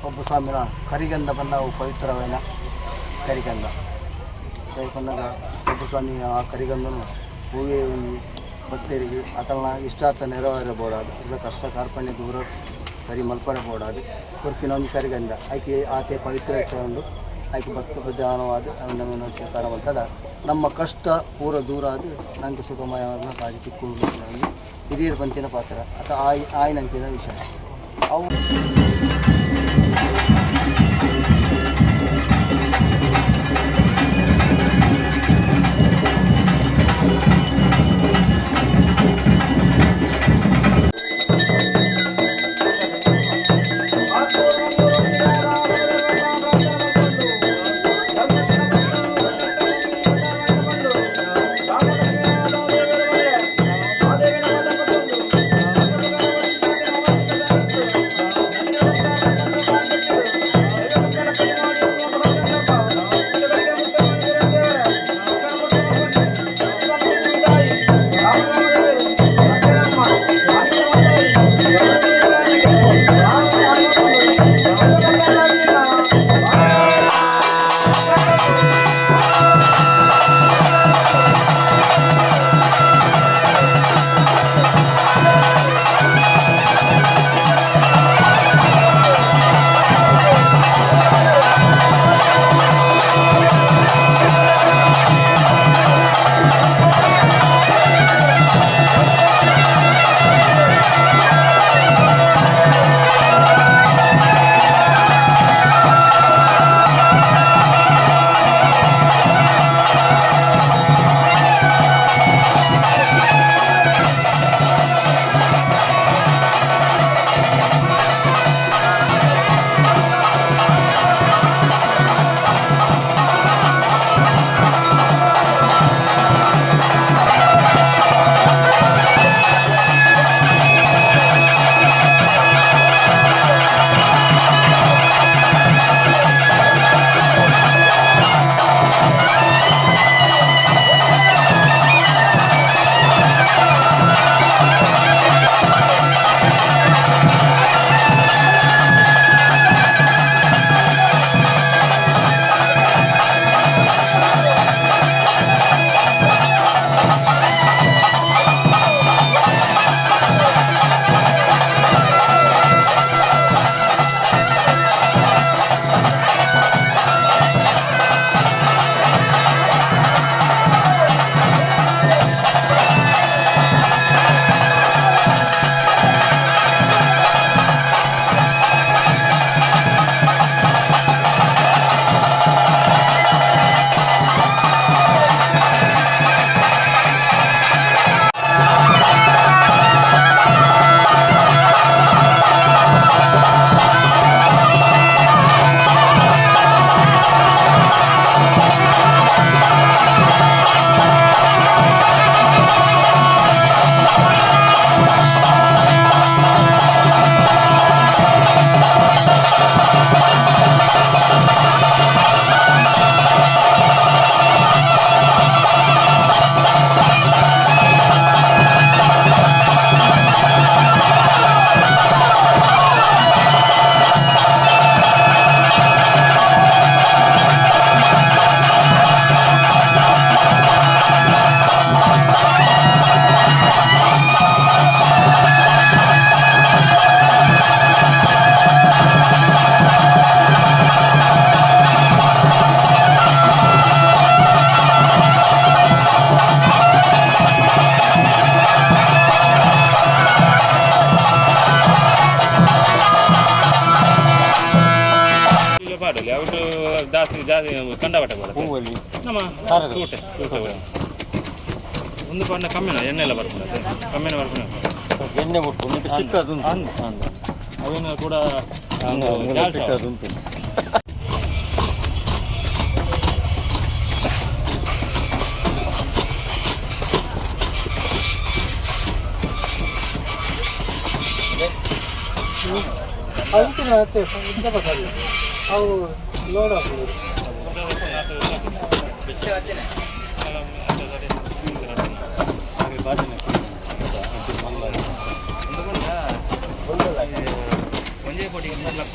ಬಬ್ಬುಸ್ವಾಮಿನ ಕರಿಗಂಧ ಪಂಡ ಅವು ಪವಿತ್ರವಾಯಿನ ಕರಿಗಂಧ. ದಾಯೆ ಬಬ್ಬುಸ್ವಾಮಿ ಆ ಕರಿಗಂಧನು ಹೂವೇ ಒಂಜಿ ಭಕ್ತರಿಗೆ ಅಕಲ್ನ ಇಷ್ಟಾರ್ಥ ನೆರವೇರಬೋಡಾದ್, ಅಕಲ್ನ ಕಷ್ಟ ಕಾರ್ಪಣ್ಯ ದೂರ ಸರಿ ಮಲ್ಪರೆ ಬೋಡಾದ್ ಕೊರ್ಪಿನ ಒಂಜಿ ಕರಿಗಂಧ. ಐಕೆ ಆತೆ ಪವಿತ್ರ ಉಂಡು. ಐಕೆ ಭಕ್ತ ಪ್ರಧಾನವಾದ ಅವನ ಸ್ವೀಕಾರ ಮಲ್ತಡ ನಮ್ಮ ಕಷ್ಟ ಪೂರ ದೂರ ಆದ್ ನಂಗೆ ಸುಖಮಯವಾದ ಕಾಜಿ ತಿಕ್ಕು ಹಿರಿಯರು ಪಂಚಿನ ಪಾತ್ರ ಅಥವಾ ಆಯ್ ಆಯ್ನಂಚಿನ ವಿಷಯ ಅವು. ಪಾಡಲಿ ಅವಟ್ಟು ಜಾಸ್ತಿ ಜಾಸ್ತಿ ಕಂಡಪಟ್ಟೆ ಬರುತ್ತೆ. ಹೂವಲ್ಲಿ. ನಮ್ಮ ತೂಟೆ ತೂಟೆ ಒಂದು ಪಂಡ ಕಮ್ಮಿನ ಎಣ್ಣೆ ಎಲ್ಲ ಬರ್ಪುಂಡು, ಕಮ್ಮಿನ ಬರ್ಪುಂಡು. ಎಣ್ಣೆ ಬಿಟ್ಟು ನಿಂಗೆ ಚಿಕ್ಕದುಂಟು. ಅಂದು ಅವೇನು ಕೂಡ ಒಂದು ಜಾಲ್ಸ. ಚಿಕ್ಕದುಂಟು. ಅಂಚಿನ ಅವು ಲೋಡ್ ಆಗ್ತದೆ. ಒಂಜೇ ಕೋಟಿಗೆ 3 ಲಕ್ಷ.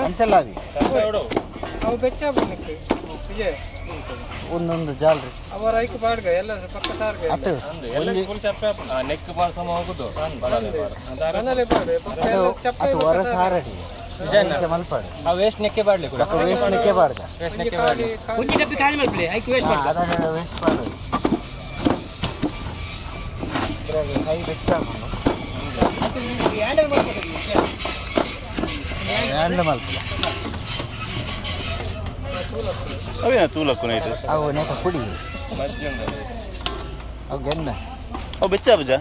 ಅಂಚಲ್ಲಾವಿ. ಅವು ಬೆಚ್ಚ ಬಣ್ಣಕ್ಕೆ ವಿಜಯ್. ಒಂದೊಂದು ಜಾಲ್ರಿ. ಅವರ ಐಕ್ ಬಾಡ್ಗ ಎಲ್ಲ ಪಕ್ಕ ಸಾರ್ಗ. ಅತ್ತು. ನೆಕ್ ಬಾಲ್ ಸಮ ಹೋಗುದು. ಮನಲೆ ಬಾಡೆ ಪಕ್ಕ ಎಲ್ಲ ಚಪ್ಪೆ. ಅದು ಹೊರ ಸಾರಡಿ ಇಂಚ ಮಲ್ಪಾಡು. ಆ ವೇಸ್ಟ್ ನೆಕ್ಕೆ ಬಾಡ್ಲಿ ಕೂಡ. ವೇಸ್ಟ್ ನೆಕ್ಕೆ ಬಾಡ್ದ. ವೇಸ್ಟ್ ನೆಕ್ಕೆ ಬಾಡ್ಲಿ. ಒಂಜಿ ಡಬ್ಬಿ ಖಾಲಿ ಮಲ್ಪಲೆ, ಐಕ್ ವೇಸ್ಟ್. ಅದಾಗ ವೇಸ್ಟ್ ಪಾಡು. ಇದ್ರಾಗ ಕೈ ಬೆಚ್ಚ ಹಾಕೊಂಡು. ಹ್ಯಾಂಡಲ್ ಮಾಡ್ಕೊಬೇಕು. ಹ್ಯಾಂಡಲ್ ಮಲ್ಪಲೆ. ಅವೇನ ತೂಲಕ್ಕು ನೈಟ್? ಅವು ನೇತ ಪುಡಿ, ಅವು ಗೆನ್ನ. ಅವು ಬೆಚ್ಚ ಬಜ.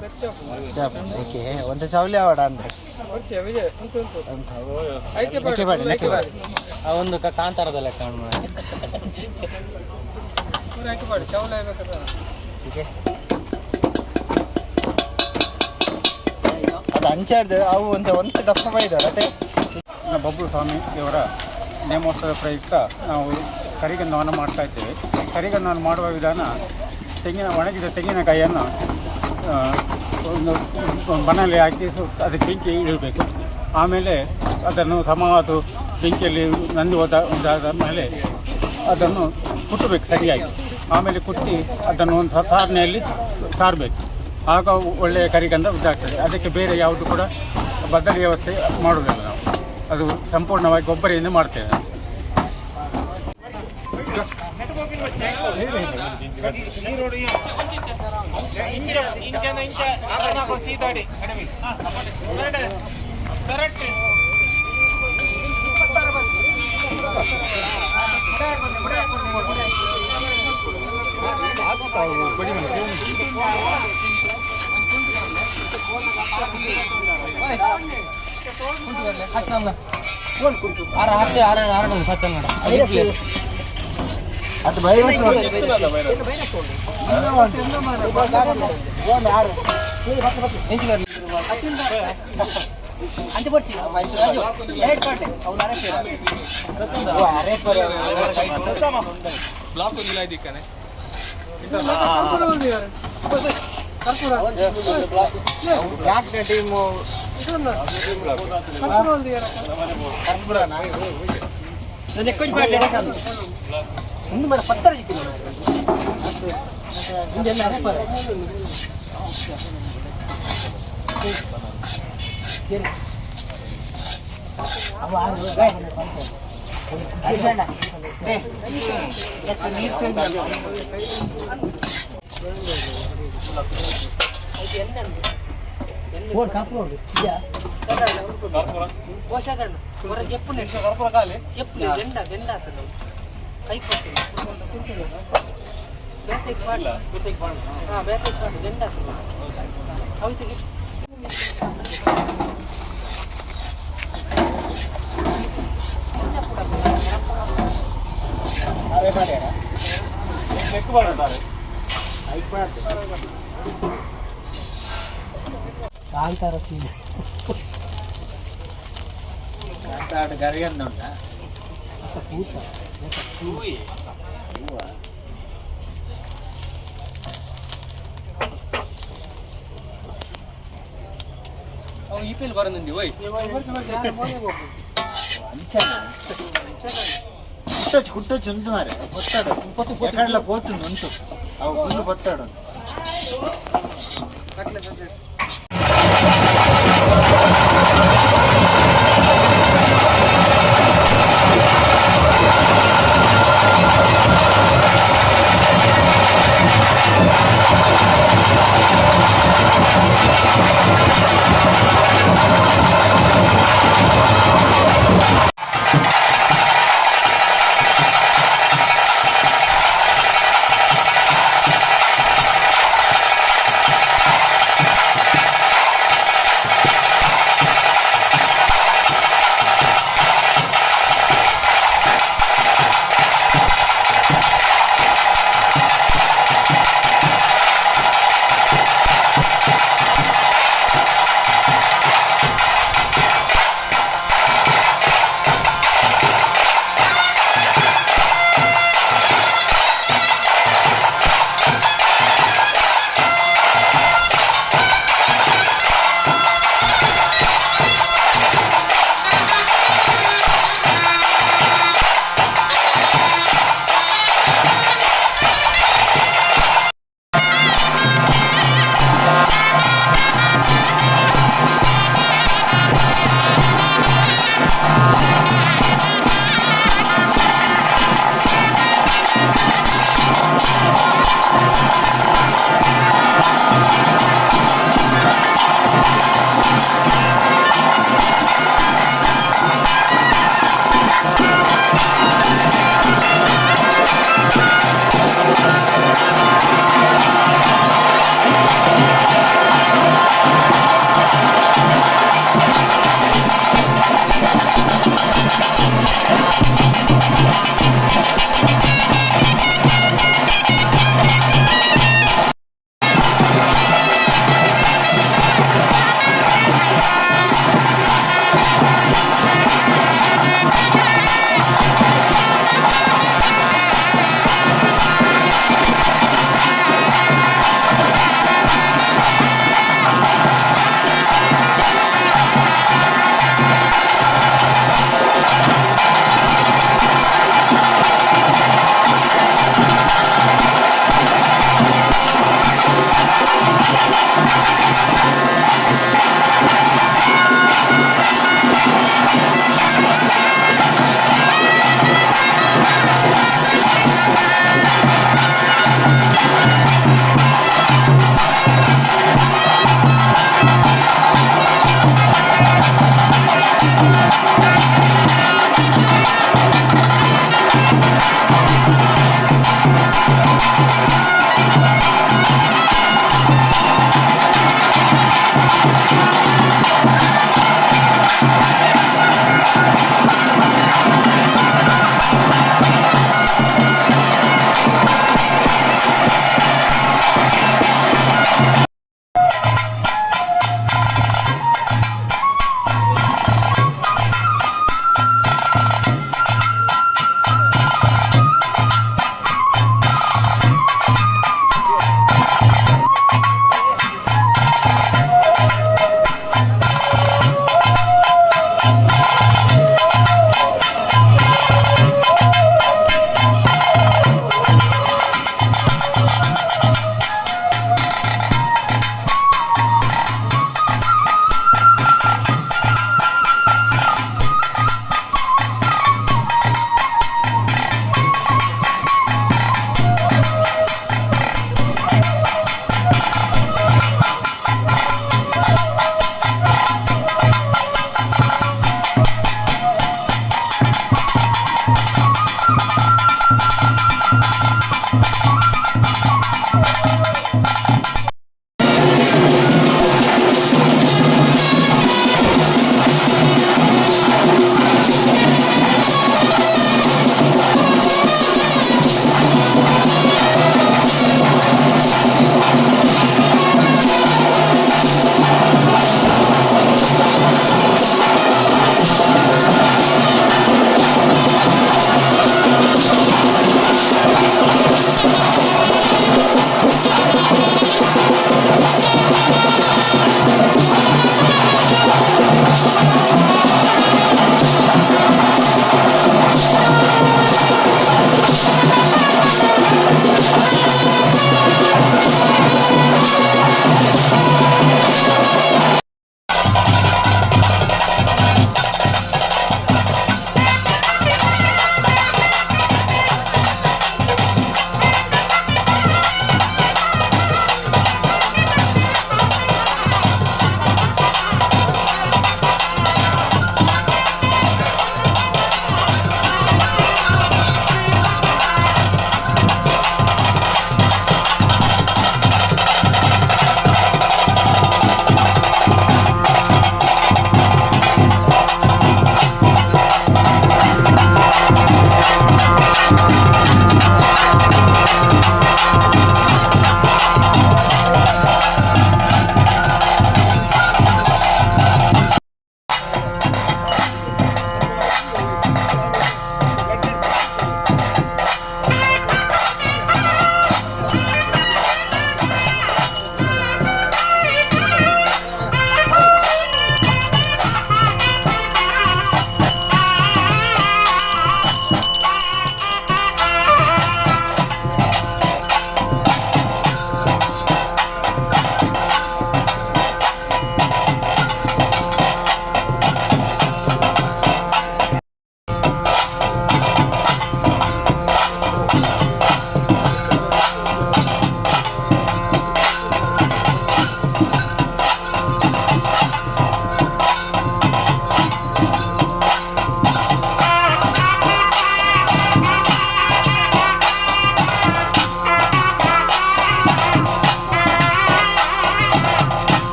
ಏಕೆ ಒಂದು ಚೌಲಿ ಅವಡ ಅಂದ್ರೆ. ಬರ್ಚೆ ವಿಜಯ್, ಉಂಟು ಉಂಟು. ಅಂತ. ಐಕೆ. ನೆಕ್ಕೆ ಬಾಡಿ, ನೆಕ್ಕೆ ಬಾಡಿ. ಆ ಒಂದು ಕಾಂತಾರದ ಲೆಕ್ಕ ಐಕೆ ಬಾಡಿ ಚೌಲ ಬೇಕಾದ್ರೆ. ಹೀಗೆ ಅದು ಅಂಚಾಡ್ದು ಅವು ಒಂದು ಒಂದು ದಪ್ಪ ಬೈದೋಡ ಅದೇ. ಬಬ್ಬು ಸ್ವಾಮಿ ಇವರ ನೇಮೋತ್ಸವದ ಪ್ರಯುಕ್ತ ನಾವು ಕರಿಗಂಧವನ್ನು ಮಾಡ್ತಾ ಇದ್ದೇವೆ. ಕರಿಗಂಧವನ್ನು ಮಾಡುವ ವಿಧಾನ, ತೆಂಗಿನ ಒಣಗಿದ ತೆಂಗಿನಕಾಯಿಯನ್ನು ಒಂದು ಬಣಲೆ ಹಾಕಿ ಅದಕ್ಕೆ ಬೆಂಕಿ ಇಡಬೇಕು. ಆಮೇಲೆ ಅದನ್ನು ಸಮವಾದ ಬೆಂಕಿಯಲ್ಲಿ ನಂದು ಹೋದ ಒಂದಾದ ಮೇಲೆ ಅದನ್ನು ಕುಟ್ಟಬೇಕು ಸರಿಯಾಗಿ. ಆಮೇಲೆ ಕುಟ್ಟಿ ಅದನ್ನು ಒಂದು ಸಾರಿನಲ್ಲಿ ಸಾರಬೇಕು. ಆಗ ಒಳ್ಳೆಯ ಕರಿಗಂಧ ಇದಾಗ್ತದೆ. ಅದಕ್ಕೆ ಬೇರೆ ಯಾವುದು ಕೂಡ ಬದಲಿ ವ್ಯವಸ್ಥೆ ಮಾಡುವುದಿಲ್ಲ ನಾವು. ಅದು ಸಂಪೂರ್ಣವಾಗಿ ಗೊಬ್ಬರಿಯಿಂದ ಮಾಡ್ತೇವೆ. ಆರ ಹತ್ತು ಆರ ಆರ ಸತ್ತ ನೋಡ. ಅದು ಬೈರಸ್. ಅಂಚೆ ಬರ್ಚಿ ಎರಡು ಪಾಟೆ ಅವ್ನು ಅರೆ. ಬ್ಲಾಕ್ ಇಲ್ಲ ಇದಕ್ಕಾನೆ. ಯಾಕೆ ಟೀಮು? ನೆಕ್ಕೊಂಜಿ ಪಾಟೆ ಒಂದು ಮೇಡ ಪತ್ತರ ಇಂದೆಲ್ಲ ಅರೆ ಪರ. ನೀರು ಚೇಂಜ್. ಓಡ್ ಕಾಪು ಉಂಡು ಪೋಷಕಣ್ಣ ಹೊರ ಜಪ್ಪು ಚೆಪ್ಪು ಗೆಂಡ ಗೆಂಡ ಆಗ್ತದೆ. ಕೈ ಕೊಡ್ತೀನಿ ಬೇತೆಗೆ ಪಾಡು. ಹಾಂ, ಬೇತೆಗೆ ಪಾಡು ಗೆಂಡ ಆಗ್ತದೆ ಅವಿತಿಗೆ. ಅರೆ ಮಾಡ್ಯಾರ. ನೆಕ್ ಬಾಡ. ಐಕ್ ಮಾಡ್ತಾರೆ. ಕಾಂತಾರ ಸೀನ್. ಅಂತ ಗರಿಗಂದ ಉಂಟಾ? ಪೂತ. ಅವು ಇ ಪಿ ಎಲ್ ಬರೋದಂಡಿ ಓಯ್. ಕುಟ್ಟೊಚ್ಚು ಕುಟ್ಟೊಚ್ಚು ಉಂಟು ಮಾರೆ, పొತ್ತಾడు ಎಕಡ್ಲ పోతుంది ಉಂಟು. ಅವು ಫುಲ್ పొತ್ತಾడు.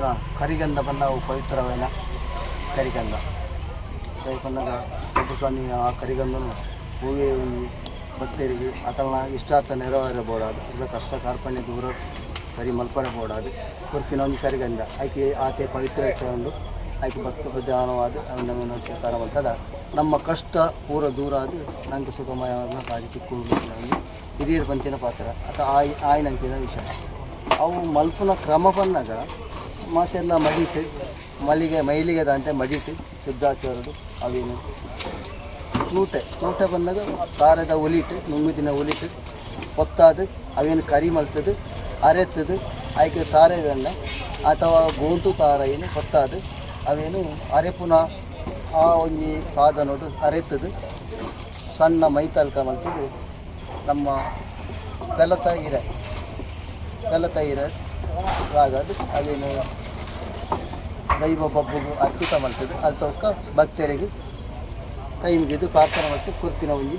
ಮಲ್ಪುನ ಕರಿಗಂಧ ಪಂಡ ಅವು ಪವಿತ್ರವಾಯಿನ ಕರಿಗಂಧ. ದಾಯೆ ಪನ್ನಗ ಬಬ್ಬು ಸ್ವಾಮಿ ಆ ಕರಿಗಂಧನು ಹೂವೇ ಒಂಜಿ ಭಕ್ತರಿಗೆ ಅಕಲ್ನ ಇಷ್ಟಾರ್ಥ ನೆರವೇರ ಬೋಡಾದ್, ಅಕಲ್ನ ಕಷ್ಟ ಕಾರ್ಪಣ್ಯ ದೂರ ಸರಿ ಮಲ್ಪರೆ ಬೋಡಾದ್ ಕೊರ್ಪಿನ ಒಂಜಿ ಕರಿಗಂಧ. ಐಕೆ ಆತೆ ಪವಿತ್ರ ಉಂಡು. ಐಕೆ ಭಕ್ತ ಪ್ರಧಾನವಾದ ಅವನ ಸ್ವೀಕಾರ ಮಲ್ತಡ ನಮ್ಮ ಕಷ್ಟ ಪೂರ ದೂರ ಆದ್ ನಂಗೆ ಸುಖಮಯವಾದ ಕಾಜಿ ತಿಕ್ಕು ಒಂಜಿ ಹಿರಿಯರ್ ಪಂತಿನ ಪಾತ್ರ ಅಥವಾ ಆಯ್ ಆಯ್ನಂಚಿನ ವಿಷಯ. ಅವು ಮಲ್ಪುನ ಕ್ರಮ ಪನ್ನಗ ಮಾತೆಲ್ಲ ಮಡಿಟ್ ಮಲ್ಲಿಗೆ ಮೈಲಿಗೆ ದಾಂತೆ ಮಡಿಟ್ ಶುದ್ಧಾಚಾರಡು ಅವೇನು ತೂಟೆ ತೂಟೆ ಬಂದಾಗ ತಾರದ ಒಲಿಟ್ ನುಂಗುದಿನ ಒಲಿಟ್ ಪೊತ್ತಾದು ಅವೇನು ಕರಿ ಮಲ್ತದು ಅರೆತ್ತದು ಆಯ್ಕೆ ತಾರೆದನ್ನ ಅಥವಾ ಗೋಂಟು ತಾರೈನು ಪೊತ್ತಾದು ಅವೇನು ಅರೆಪುನ ಆ ಒಂಜಿ ಸಾಧನೋಡು ಅರೆತ್ತದು ಸಣ್ಣ ಮೈತಲ್ಕ ಮಲ್ತದು ನಮ್ಮ ಪೆಲತ ಇರೆ ಪೆಲತ ಇರೆ ಆಗದು ಅವೇನು ದೈವ ಬಬ್ಬುಗು ಅರ್ಪಿತ ಮಲ್ತದು. ಅಲ್ತೊಕ್ಕ ಭಕ್ತರಿಗೆ ಕೈ ಮುಗಿದು ಪ್ರಾರ್ಥನೆ ಮತ್ತು ಕೊರ್ಪಿನ ಒಂಜಿ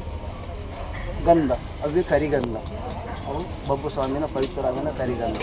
ಗಂಧ ಅವೇ ಕರಿಗಂಧ. ಅವು ಬಬ್ಬು ಸ್ವಾಮಿನ ಪವಿತ್ರವಾದ ಕರಿಗಂಧ.